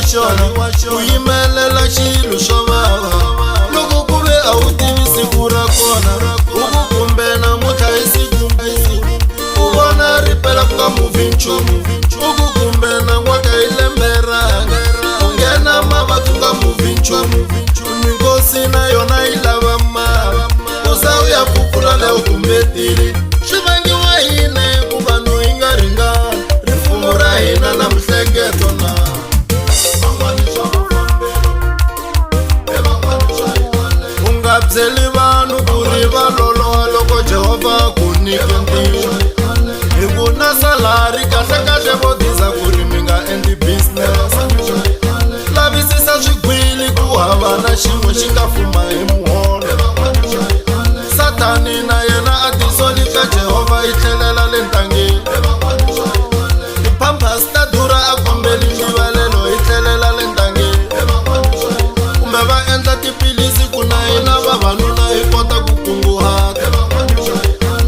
xona ku yimelela xilo swa vava loko ku ve a wu tivi siku ra kona u ku kumbe namuntlha i siku u vona ripela ku nga muvi nchumu u ku kumbe nan'waka hi lembe ranga u nghena mavabyi ku nga muvi nchumu minkosi na yona yi lava mali u za u ya pfupfula leyo tumbetile swi vangiwa yini ku vanhu hi nga ringani rifumo ra hina na mihleketo na u nga byeli vanhu ku ri va loloha loko Jehovha ku nyike ntirho hi ku na salari kahlekahle vo diza ku ri mi nga endli business lavisisa swigwili ku hava na xin'we xi nga fuma hi muholo Satani na yena a tisoli ka Jehovha yi tlhelela le ntangeni ti-pampers ta durha a kombeli ndzivalelo yi tlhelela le ntangeni kumbe va endla tiphilisi ku na hina vavanuna hi kota ku kunguhata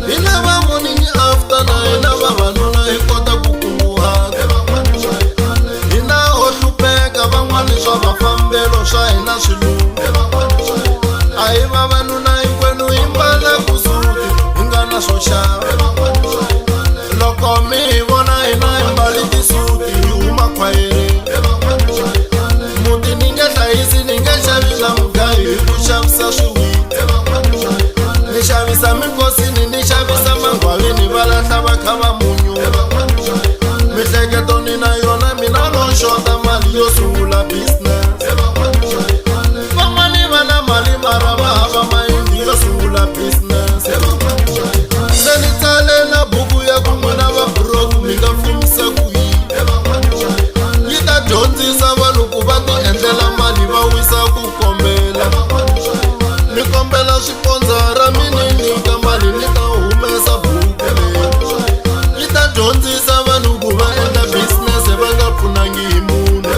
hi lava morning after na hina vavanuna hi kota ku kunguhata hina ho hlupheka van'wani swa mafambelo swa hina swilungu a hi vavanuna hinkwenu hi mbala kusuti hi nga na swo xava loko mi hi vona hina hi mbali tisuti hi huma khwayereni muti ni nge hlayisi ni nge xavi na mugayo hi ku xavisa swiwiti ni xavisa minkosini ni xavisa mangwavini va lahla va kha va munyu mihleketo ni na yona mina no xota mali yo sungula business van'wani va na mali mara va hava mayindi yo sungula business se ni tsale na buku ya ku n'wina va broke mi nga fumisa ku yini yi ta dyondzisa vanhu ku va ti endlela mali va wisa ku kombela ni kombela swipondzara mi ni nyika mali ni ta humesa buku leyi yi ta dyondzisa vanhu ku va endla business va nga pfunangi hi munhu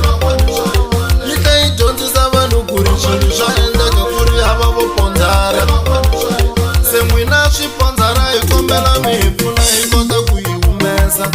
yi tlhe yi dyondzisa vanhu ku ri swilo swa endleka ku ri hava vo pondzara se n'wina swipondzara hi kombela mi hi pfuna hi kota ku yi humesa.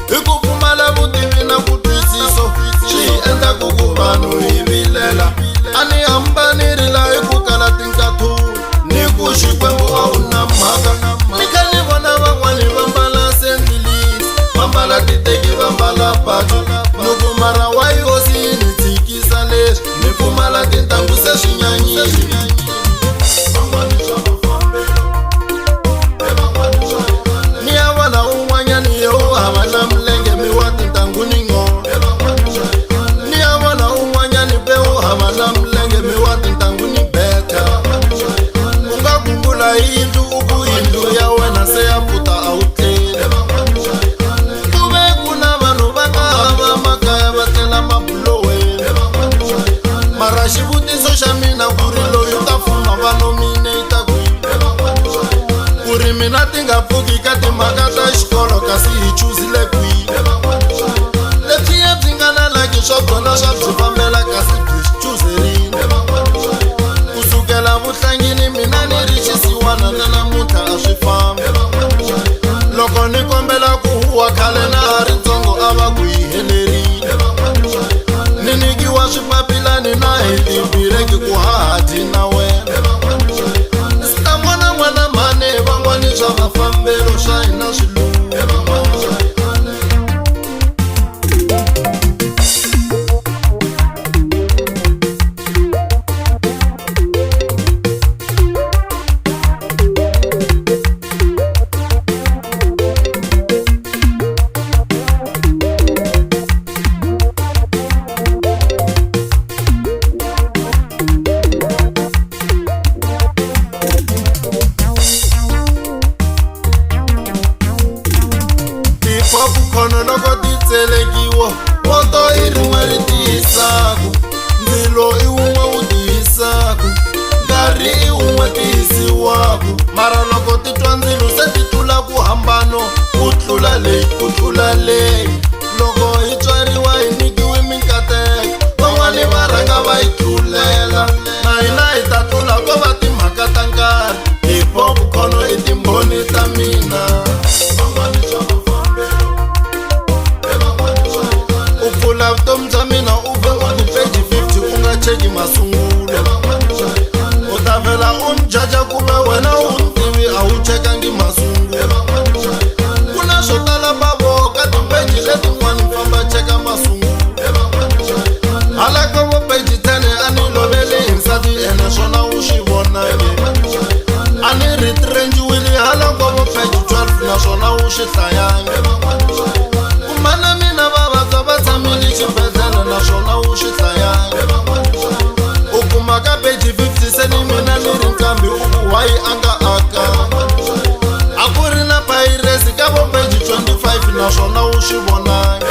Hi ku pfumala vutivi na ku twisiso swi hi endlaku ku vanhu hi vilela a ni hambani rila hi ku kala tinkathulo ni ku Xikwembu a wu na mhaka ni kha ni vona van'wani va mbala sendlilisi va mbala titeki va mbala patu ni ku mara wa yi hosi yi ni tshikisa leswi ni pfumala tintangu se swi nyanyile. Ni ya vona un'wanyani ye u hava na milenge mi wa tintangu ni nghono ni ya vona un'wanyani pe u hava na milenge mi wa tintangu ni beta u nga gungula yindlu u ku yindlu ya wena se ya pfuta a wu tleli ku ve ku na vanhu va nga hava makaya va tlela mabuloweni mara xivutiso xa mina ku ri loyi u ta fuma va nominate kwihi ku ri mina ti nga pfuki ka timhaka ta xikolo kasi hi chuzile kwihi lebyiya byi nga na laki swa byona swa byi fambela kasi byi swi chuzerile ku sukela vuhlangini mina ni ri xisiwana na namuntlha a swi fambi loko ni kombela ku huwa khale na ha ri ntsongo a va ku yi helerile ni nyikiwa swipapilani na hi tibireki ku haha dyi na wena ta n'wana n'wana mhani van'wani swa mafambelo swa hina swilungu. Ti-popcorn loko ti tselekiwa poto i rin'we ri tiyisaku ndzilo i wun'we wu tiyisaku nkarhi. Nkarhi i wun'we ti hisiwaku, mara loko ti twa ndzilo se ti tlula ku hambano, ku tlula leyi, ku tlula leyi. Loko hi tswariwa hi nyikiwe minkateko, van'wani va rhanga va yi tlulela, na hina hi ta tlula, ko va timhaka ta nkarhi. Hi popcorn i timbhoni ta mina. Van'wani swa mafambelo, u pfula vutomi bya mina, u vhe u ku page 50, u nga cheki masungulo. U ta vhela u ni jaja ku ve wena u ni tivi, a wu chekangi masungulo. Ku na swo tala bavo ka tipeji letin'wani, famba cheka masungulo. Hala ka vo page 10, a ni loveli hi nsati, ene swona u swi vonange. A ni retrenchiwile hala ka vo page 12, naswona u swi hlayangi. Kumana mina va vabya, va tshamile xibedhlele, naswona u swi hlayangi. U kuma ka page 50, se ni mina ni ri nqambi, u ku why a nga aka? A ku ri na piracy ka vo page 25, naswona u swi vonangi.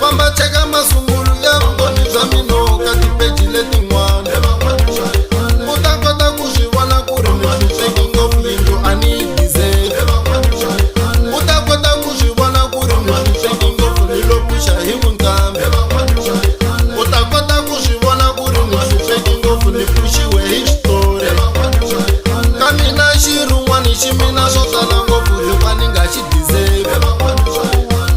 Famba cheka masungulo ya vutomi bya mina ka tipeji letin'wana, u ta kota ku swi vona ku ri ni hlupheki ngopfu, yindlu a ni yi deserve. U ta kota ku swi vona ku ri ni hlupheki ngopfu, ni lo pfuxa hi vunqambi. U ta kota ku swi vona ku ri ni hlupheki ngopfu, ni pfuxiwe hi xitori. Ka mina xirun'wani xi mina swo tala ngopfu, hikuva ni nga xi deserve.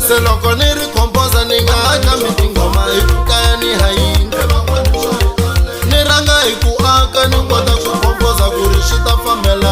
Se loko ni ri composer, ni nga ha qambi tinghoma hi ku kaya ni hayini. Ni rhanga hi ku aka, ni kota ku composer ku ri swi ta fambela.